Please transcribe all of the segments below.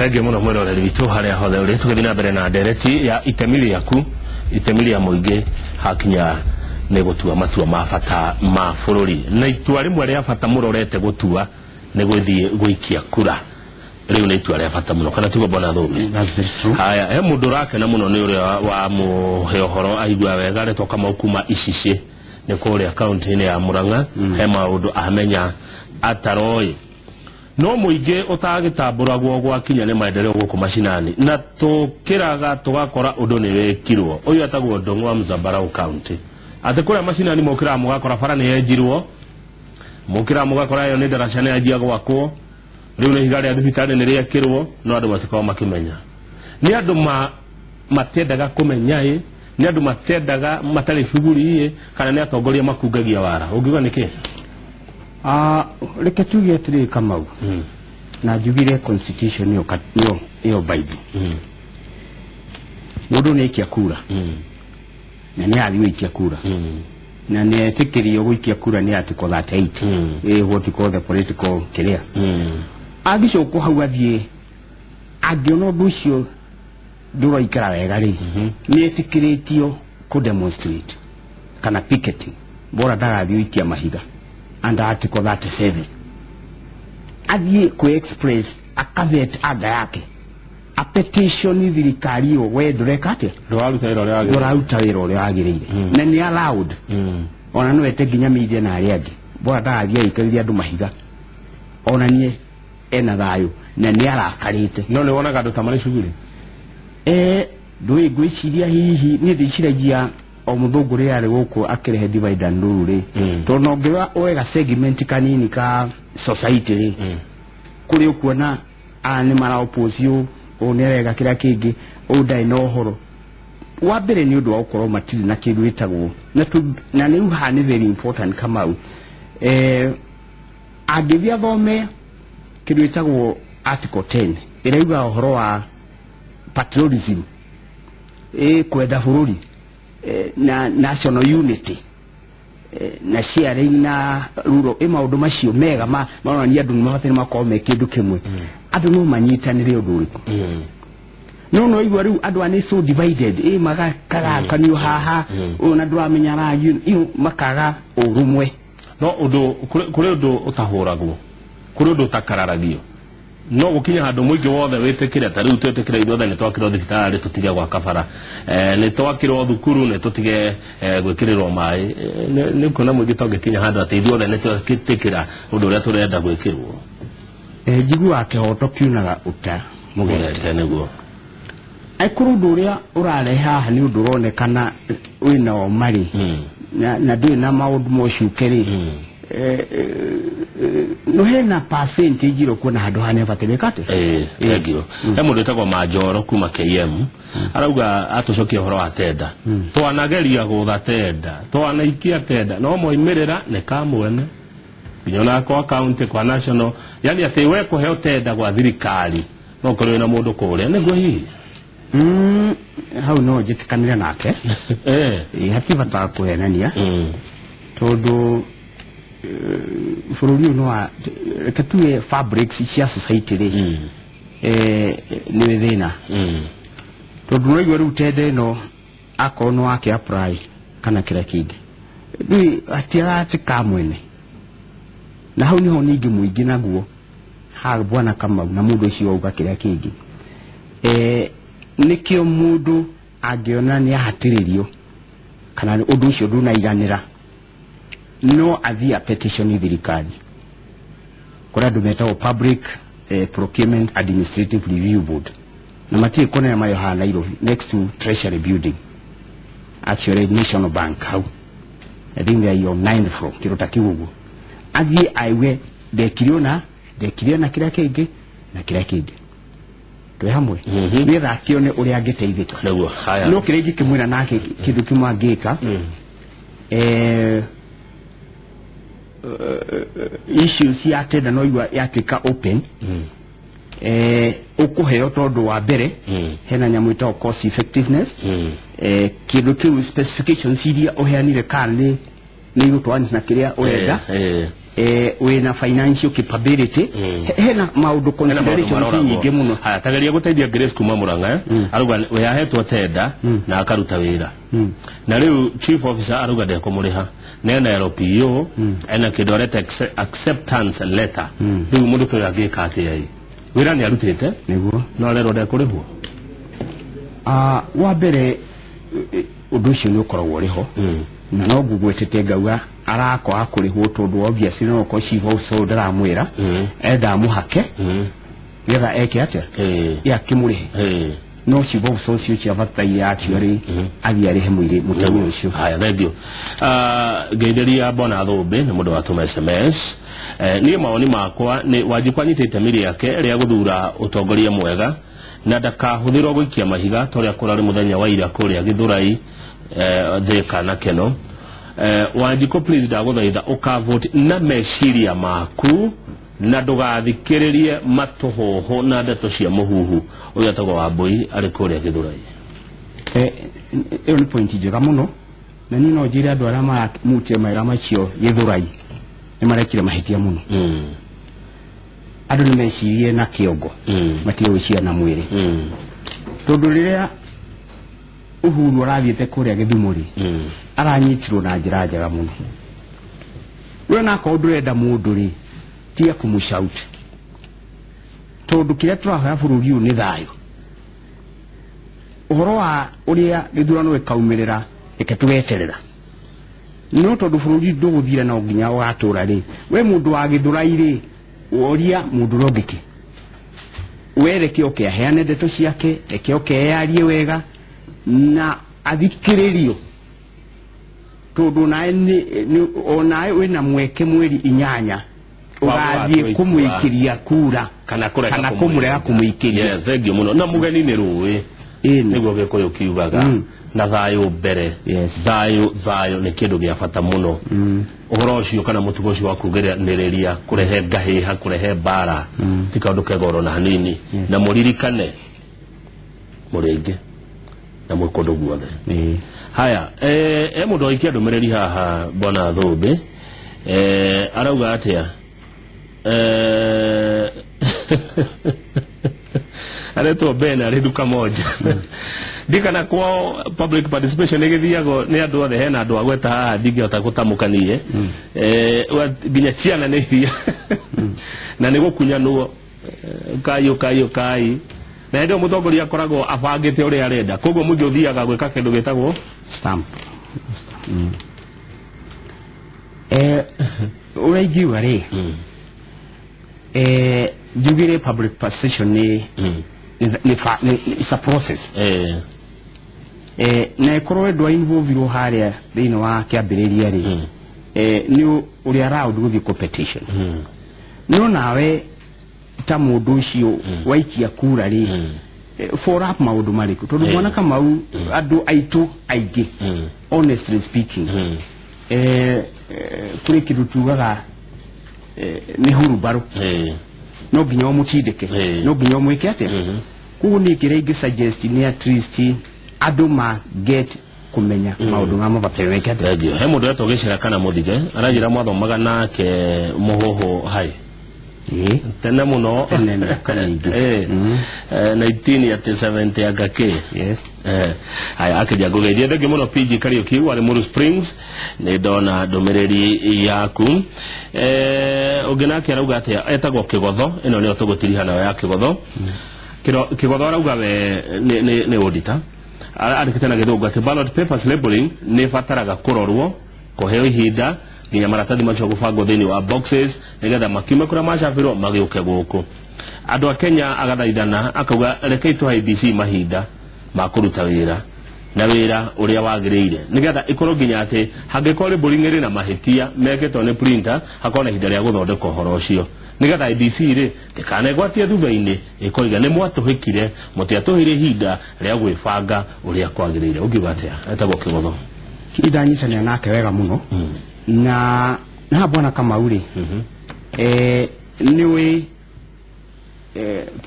Thengiũ mũno mwĩroreri witũ harĩa hothe ũrĩ, tũgĩthiĩ na mbere na ndereti ya itemi rĩaku, itemi rĩa mũingĩ hakinya nĩ gũtua matua ma bata ma bũrũri. Na itua rĩmwe rĩa bata mũrorete gũtua nĩ gũthiĩ gũikia kura. Rĩu nĩ itua rĩa bata mũno, kana tiguo bwana Thũmbĩ? That's very true. Haya, he mũndũ ũrakena mũno nĩ ũrĩa wa mũhe ũhoro aigua wega, aretwo Kamau kuma Icicĩ, nĩ kũrĩa kaunti-inĩ ya Murang'a. He maũndũ amenya ataroĩ, no mũingĩ ũtagĩtambũragwo gwakinya nĩ maendeleo gũkũ macinani, na tũkĩraga tũgakora ũndũ nĩ wĩkirwo. Ũyũ etagwo Ndung'u wa Mzambarau County, atĩ kũrĩa macinani mokĩraga mũgakora bara nĩ yenjirwo, mũkĩraga mũgakora ĩyo nĩ ndaraca nĩ yanjia gwakwo, rĩu nĩ ihiga rĩa thibitarĩ nĩ rĩekĩrwo, no andũ matikoragwo makĩmenya. Nĩ andũ ma matiendaga kũmenya ĩ, nĩ andũ matiendaga, matarĩ buguri ĩ, kana nĩ atongoria makungagia wara? Ũngiuga nĩ kĩ? Ah, reke tuge atĩrĩ, Kamau, na njugire constitution nĩyo nĩyo bible. Mũndũ nĩ aikia kura, na nĩ athiĩ gũikia kura, na nĩ etĩkĩrio gũikia kura nĩ article 38, ĩ what you call the political kĩrĩa. Angĩcokwo hau athiĩ angĩona ũndũ ũcio ndũraikara wega rĩ, nĩ etĩkĩrĩtio kũ demonstrate kana picketing, bora ndagathiĩ gũikia mahiga. Under article 37 athiĩ kũ express akavet anga yake, a petition thirikari ĩyo, we ndũreka atĩa? Ndũraruta wĩra ũrĩa wagĩrĩire. Ndũraruta wĩra ũrĩa wagĩrĩire. Na nĩ allowed, ona no ete nginya media na arĩa angĩ, bora ndagathiĩ agĩikagĩria andũ mahiga, onanie ena thayũ na nĩ arakarĩte. No nĩ wonaga andũ ta marĩ cuguri? Ndũĩ, ngwĩciria hihi niĩ ndĩciragia o mũthũngũ rĩrĩa arĩ gũkũ akĩrehe divide and rule rĩ, tondũ no ngĩwa wega segment kanini ka society rĩ, kũrĩ ũkuona aya nĩ mara oppose ũũ, ũũ nĩ arega kĩrĩa kĩngĩ, ũũ ndarĩ na ũhoro wa mbere nĩ ũndũ wa gũkorwo matirĩ na kĩndũ gĩtagwo na na rĩu haha nĩ very important, Kamau. Angĩthiĩ athome kĩndũ gĩtagwo article 10 ĩrauga ũhoro wa patriotism, kwenda bũrũri, na national unity, na sharing na rural, maũndũ macio mega ma maronania andũ nĩ mabataire makorwo me kĩndũ kĩmwe, andũ no manyitanĩre ũndũ ũrĩkũ. No igua rĩu andũ aya nĩ so divided, magakagakanio haha, ũyũ na ndũramenya ragi iyo, makaga ũrũmwe. No ũndũ kũrĩ ũndũ ũtahũragwo, kũrĩ ũndũ ũtakararagio, no gũkinya handũ mũingĩ wothe wĩtĩkĩre. Ta rĩu twĩtĩkĩre ithuothe nĩ twakĩrwo thibitarĩ, tũtige gwaka bara, nĩ twakĩrwo thukuru, nĩ tũtige gwĩkĩrĩrwo maĩ. Nĩ kuona mũingĩ tongĩkinya handũ atĩ ithuothe nĩ twetĩkĩra ũndũ ũrĩa tũrenda gwĩkĩrwo. Njiguaga kĩhoto kiunaga ũta mũgete. Mũgete, nĩguo. Angĩkorwo ũndũ ũrĩa ũrarehe haha nĩ ũndũ ũronekana wĩna ũma rĩ, na ndũrĩ na maũndũ mocuke rĩ, no hena percentage ĩrĩa ũkuona handũ haha nĩ abataire atĩ. Thank you. He mũndũ wĩtagwo Manjoro kuma KM arauga atũcokia ũhoro wa tenda. Twanageria gũtha tenda, twanaikia tenda, no moimĩrĩra nĩ kamwene nginya ona kwa county, kwa national, yani atĩ we kũheo tenda gwa thirikari no ũkorwo wĩna mũndũ kũrĩa nĩguo hihi. Hau no njĩtĩkanĩre nake. Hatirĩ bata wa kũhenania, tondũ bũrũri ũyũ no wa reke tuge fabrics cia society rĩ, nĩ thĩna, tondũ ũraigua rĩu tenda ĩno akorwo nĩ wake apply kana kĩrĩa kĩngĩ, rĩu hatiaga atĩ ka mwene, na hau niho ningĩ mũingĩ naguo ha bwana Kamau na mũndũ ũcio wauga kĩrĩa kĩngĩ, nĩkĩo mũndũ angĩona nĩ ahatĩrĩrio kana ũndũ ũcio ndũnaiganĩra, no athiĩ a petition thirikari kũrĩa andũ metagwo Public Procurement Administrative Review Board, na matirĩ kũnene, marĩ haha Nairobi next to Treasury Building, actually National Bank hau. I think they are on ninth floor, kĩndũ ta kĩu ũguo. Athiĩ aigue ndekire ũna, ndekire na kĩrĩa kĩngĩ na kĩrĩa kĩngĩ, twĩ hamwe, nĩgetha akĩone ũrĩa angĩteithĩka. Nĩguo, haya. No kĩrĩa ingĩkĩmwĩra nake, kĩndũ kĩmwe angĩka, issue cia tenda no igua yatuĩka open, ũkũheo, tondũ wa mbere hena nyamũ ĩtagwo cost effectiveness, kĩndũ kĩu specifications iria ũheanire kana nĩ igũtwarana na kĩrĩa ũrenda. Wĩna financial capability, hena maũndũ, consideration nyingĩ mũno. Haya, tageria gũteithia Grace kuma Murang'a. Arauga we ahetwo tenda na akaruta wĩra, na rĩu chief officer arauga ndekũmũrĩha, na ena LPO, ena kĩndũ areta acceptance letter. Rĩu mũndũ ta ũyũ angĩka atĩa? Ĩ wĩra nĩ arutĩte, nĩguo, no arerwo ndekũrĩhwo. Wa mbere, ũndũ ũcio nĩ ũkoragwo ũrĩ ho, na no ngũgwetete ngauga arakwaga kũrĩhwo tondũ obviously no ũkorwo chief officer ũyũ ndaramwĩra, enda mũhake getha eke atĩa, ye akĩmũrĩhe. No chief officer ũcio ũcio abataire actually athiĩ arĩhe mũirĩ mũtumia ũcio. Haya, thank you. Ngeithĩria Bona Thũmbĩ, nĩ mũndũ watũma SMS. Niĩ mawoni makwa nĩ Wanjikũ anyite itemi rĩake rĩa gũthura ũtongoria mwega na ndakahũthĩrwo gũikia mahiga ta ũrĩa kũrarĩ mũthenya wa ira kũrĩa Gĩthũrai, Thĩka na Keno. Wanjikũ, please, ndagũthaitha ũkavote na meciria maku na ndũgathikĩrĩrie matũhũhũ na ndeto cia mũhuhu. Ũyũ etagwo Wambũi, arĩ kũrĩa Gĩthũrai. Ĩyo nĩ point njega mũno, na niĩ no njĩre andũ arĩa maramutire mawĩra macio Gĩthũrai nĩ marekire mahĩtia mũno. Andũ nĩ mecirie na kĩongo, matige gwĩciria na mwĩrĩ, tondũ rĩrĩa Uhuru arathiĩte kũrĩa Gĩthumo rĩ, aranyitirwo na njĩra njega mũno. We nakorwo ndũrenda mũndũ rĩ, tiga kũmũshout, tondũ kĩrĩa tũrahoya bũrũri ũyũ nĩ thayũ. Ũhoro wa ũrĩa gĩthurano gĩkaumĩrĩra, reke tũgeterera, no tondũ bũrũri ndũgũthira no nginya ũgatũra rĩ, we mũndũ wa Gĩthũrai rĩ, woria mũndũ ũrĩa ũngĩ kĩ, we reke oke aheane ndeto ciake, reke oke eyarie wega na athikĩrĩrio, tondũ nawe onawe wĩna mweke mweri 8 ũgathiĩ kũmũikĩria kura kana kũrega. Kana kũmũrega kũmũikĩria. Yes, thank you mũno. Na mũgeni nĩ rũĩ, nĩguo Gĩkũyũ kiugaga, na thayũ mbere. Thayũ, thayũ nĩ kĩndũ gĩa bata mũno. Ũhoro ũcio kana mũtugo ũcio wa kugĩranĩrĩria, kũrehe ngahĩha, kũrehe mbara, ti kaũndũ kega oro na hanini. Na mũririkane mũrĩ aingĩ na mwĩ kũndũ guothe. Haya, mũndũ waikia ndũmĩrĩri haha, Bwana Thũmbĩ, arauga atĩa? Aretwo Ben, arĩ nduka moja ndikana kwao. Public participation ĩgĩthiagwo nĩ andũ othe, hena andũ agweta haha ndingĩhota gũtamũka niĩ. Nginya ciana nĩ iria na nĩ gũkunyanwo. Kai ũkai ũkai, na hĩndĩ ĩyo mũtongoria akoragwo abangĩte ũrĩa arenda, koguo mũingĩ ũthiaga gwĩka kĩndũ gĩtagwo stamp. Ũrĩa ingiuga rĩ, njugire public participation nĩ it's a process. Na ĩkorwo we ndwa-involvirwo harĩa thĩinĩ wa kĩambĩrĩria rĩ, nĩ ũrĩ allowed gũthiĩ competition, no nawe ta mũndũ ũcio waikia kura rĩ, follow up maũndũ marĩkũ, tondũ mwana Kamau, andũ aitũ aingĩ, honestly speaking, kũrĩ kĩndũ tugaga nĩ hurumbarũ, no nginya ũmũtindĩke, no nginya ũmwĩke atĩa. Koguo niĩ kĩrĩa ingĩ suggest nĩ at least andũ ma get kũmenya maũndũ ma mabataire meke atĩa. Thank you. He mũndũ wetwo Gĩcera kana Mũthige, aranjĩra mwathomaga nake Mũhũhũ hai tene mũno. Tene, mĩaka mĩingĩ. 19 atĩ 70 anga kĩ. Haya, akĩnja ngũgeithie, thengi mũno. PG Kariũki warĩ Mũru Springs, nĩ ndona ndũmĩrĩri yaku. Ũngĩ nake arauga atĩa? Etagwo Kĩgotho, ĩno nĩyo tũgũtiriha nayo ya Kĩgotho. Kĩgotho arauga we nĩ auditor. Andĩkĩte na Gĩthũngũ atĩ ballot papers labeling nĩ ĩbataraga kũrorwo, kũheo ihinda nginya maratathi macio gũbangwo thĩinĩ wa boxes nĩgetha makiume kũrĩa macabĩrwo magĩũke gũkũ. Andũ a Kenya agathaithana akauga rekei tũhe IEBC mahinda ma kũruta wĩra na wĩra ũrĩa wagĩrĩire, nĩgetha ĩkorwo nginya atĩ hangĩkorwo labeling ĩrĩ na mahĩtia mekĩtwo nĩ printer, hakorwo na ihinda rĩa gũthondeka ũhoro ũcio, nĩgetha IEBC rĩ ndĩkanegwatie thutha-inĩ ĩkoiga nĩ mwatũhĩkire, mũtiatũhĩire ihinda rĩa gwĩbanga ũrĩa kwagĩrĩire. Ũngiuga atĩa? Etagwo Kĩgotho. Ndanyitanĩra nake wega mũno, na na bwana Kamau rĩ, nĩũĩ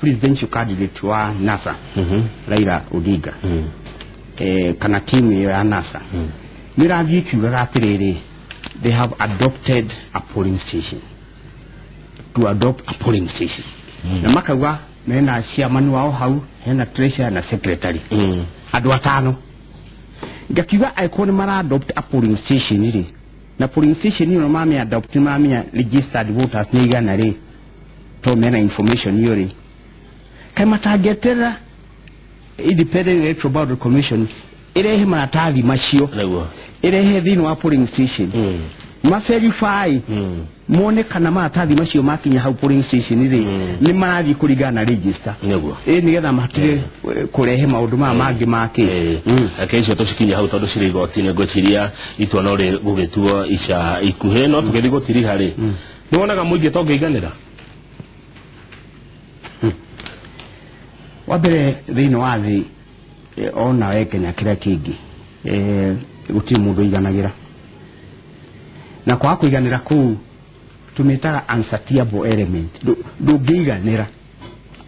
presidential candidate wa NASA, Raila Odinga, kana timu ĩyo ya NASA, nĩ ĩrathiĩ ĩkiugaga atĩrĩrĩ, they have adopted a polling station, to adopt a polling station. Na makauga mena chairman wao hau, hena treasurer na secretary. Andũ atano. Ngakiuga angĩkorwo nĩ mara adopt a polling station rĩ, na polling station ĩyo mamĩ adopt, mamenya registered voters nĩ igana rĩ, to mena information ĩyo rĩ, kaĩ matangĩeterera Independent Electoral Boundary Commission ĩrehe maratathi macio, nĩguo ĩrehe thĩinĩ wa polling station, ma verify, mone kana maratathi macio makinya hau polling station rĩ, nĩ marathiĩ kũringana na register, nĩguo ĩ nĩgetha matige kũrehe maũndũ maya mangĩ make. Reke icio tũcikinye hau tondũ cirĩ igoti-inĩ, ngwĩciria itua no rĩgũgĩtuo ica ikuhĩ. No tũgĩthiĩ gũtiriha rĩ, nĩ wonaga mũingĩ to ũngĩiganĩra? Wa mbere, thĩinĩ wa thĩ, ona we Kenya kĩrĩa kĩngĩ, gũtirĩ mũndũ ũiganagĩra, na kwaga kũiganĩra kũu tũmĩtaga unsatiable element. Ndũngĩiganĩra.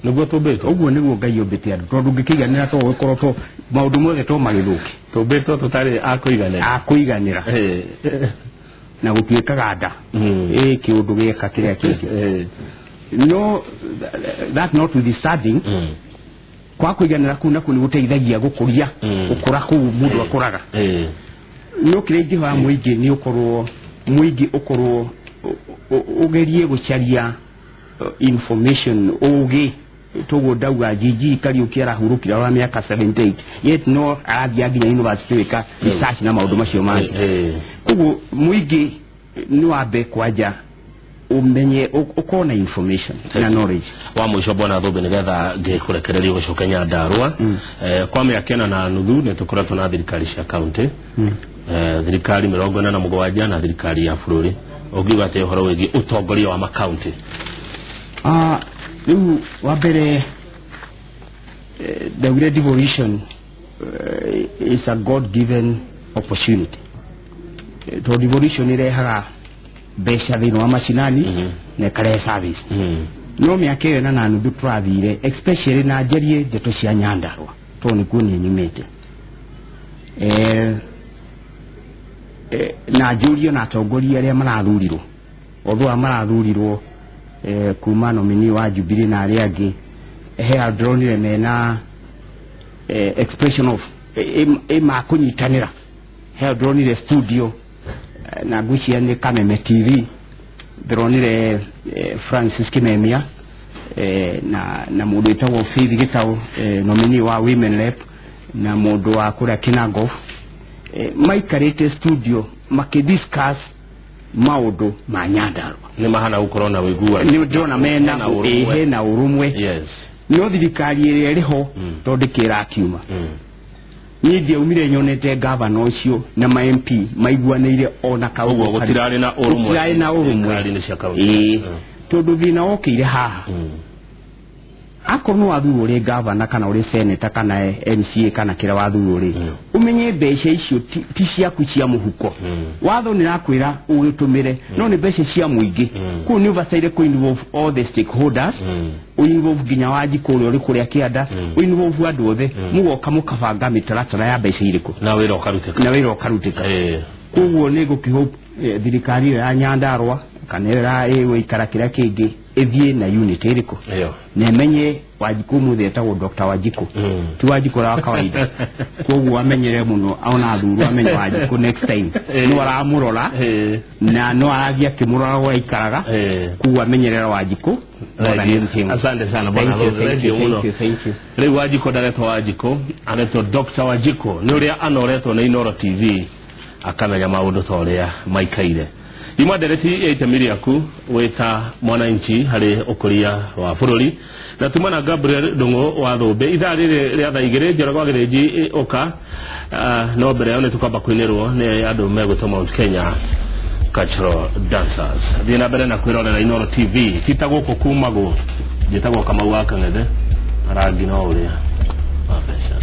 Nĩguo tũmbĩtwo. Ũguo nĩguo Ngai ũmbĩte andũ, tondũ ndũngĩkĩiganĩra to ũgĩkorwo to maũndũ mothe to magĩthũke. Tũmbĩtwo tũtarĩ a kũiganĩra. A kũiganĩra. Na gũtuĩkaga nda ĩ kĩũndũ gĩeka kĩrĩa kĩngĩ. No that notwithstanding, kwa kũiganĩra kũu nakuo nĩ gũteithagia gũkũria, gũkũra kũu mũndũ akũraga. No kĩrĩa ingĩhoya mũingĩ nĩ ũkorwo mũingĩ ũkorwo ũgerie gũcaria information, ũgĩ toguo ndauga Jiji Kariuki arahurũkire wa mĩaka 78, yet no arathiĩ nginya university gwĩka research na maũndũ macio mangĩ. Koguo mũingĩ nĩ wambe kwanja umenye, ũkorwo na information na knowledge. Wa mũico, bwana Thũmbĩ, nĩgetha ngĩkũrekererio gũcoka Nyandarũa. Kwa mĩaka 4.5 nĩ tũkoretwo na thirikari cia kaunti, thirikari 47 na thirikari ya bũrũri. Ũngiuga atĩ ũhoro wĩgiĩ ũtongoria wa makaunti? Rĩu wa mbere, ndaugire devolution is a God given opportunity. Tondũ devolution ĩrehaga mbeca thĩinĩ wa macinani na ĩkarehe service. No mĩaka ĩyo 4.5 tũrathire, especially na njarie ndeto cia Nyandarũa tondũ nĩkuo niĩ nyumĩte, na njũrie na atongoria arĩa marathurirwo, although arĩa marathurirwo, kuma nominee wa Jubilee na arĩa angĩ, he andũ ndĩronire mena expression of ĩ makũnyitanĩra. He andũ ndĩronire studio, na ngwĩciria nĩ Kameme TV, ndĩronire Francis Kimemia, na mũndũ wĩtagwo Faith Gĩtaũ, nominee wa Women Rep, na mũndũ wa kũrĩa Kinangop, maikarĩte studio makĩdiscuss maũndũ ma Nyandarũa. Nĩ mahana gũkorwo na ũiguano. Nĩ ndĩrona mena Hena ũrũmwe. Hena ũrũmwe. No thirikari ĩrĩa ĩrĩ ho, tondũ ndĩkĩrakiuma, niĩ ndiaumire nyonete gavana ũcio na ma MP maiguanĩire ona Ũguo gũtirarĩ na ũrũmwe. Gũtirarĩ na ũrũmwe. Thirikari-inĩ cia kaunti. Ĩĩ, tondũ thĩna wokĩire haha, akorwo nĩ wathurwo ũrĩ gavana kana ũrĩ senator kana MCA kana kĩrĩa wathurwo rĩ, ũmenye mbeca icio ti ciaku cia mũhuko. Watho nĩ rakwĩra ũgĩtũmĩre, no nĩ mbeca cia mũingĩ. Kũu nĩ ũbataire kũ involve all the stakeholders, ũinvolve nginya Wanjikũ ũrĩa ũrĩ kũrĩa kĩanda, ũinvolve andũ othe, mũgoka mũkabanga mĩtaratara ya mbeca irĩkũ na wĩra ũkarutĩka. Na wĩra ũkarutĩka. Koguo nĩ ngũkĩhope thirikari ĩyo ya Nyandarũa kana ĩyo ĩgũikara kĩrĩa kĩngĩ ĩthiĩ na unit ĩrĩkũ Ĩyo. na ĩmenye Wanjikũ ũmũthĩ etagwo Dr. Wanjikũ, ti Wanjikũ ũrĩa wa kawaida. Koguo amenyere mũno, ona athurwo amenye Wanjikũ next time no aramũrora na no arathiĩ akĩmũrora ũrĩa aikaraga. Koguo amenyerera Wanjikũ more than anything. Asante sana, bwana Thank you, Thũmbĩ. thank Thank you you, mũno. thank you, thank you. Rĩu Wanjikũ ndaretwo Wanjikũ, aretwo Dr. Wanjikũ nĩ ũrĩa anoretwo nĩ Inoro TV, akamenya maũndũ ta ũrĩa maikaire. Ima ndereti ya itemi rĩaku wĩ ta mwananchi harĩ ũkũria wa bũrũri, na tuma na Gabriel Ndung'u wa Thũmbĩ. Ithaa rĩrĩ rĩa thaa 2 Njoroge wa Gĩthĩnji ũka. No mbere yao nĩ tũkwamba kũinĩrwo nĩ andũ megwĩtwo Mount Kenya Cultural Dancers. Thiĩ na mbere na kwĩrorera Inoro TV. Ti ta gũkũ kumagwo. Njĩtagwo Kamau wa Kang'ethe, rangi no ũrĩa wa mbeca.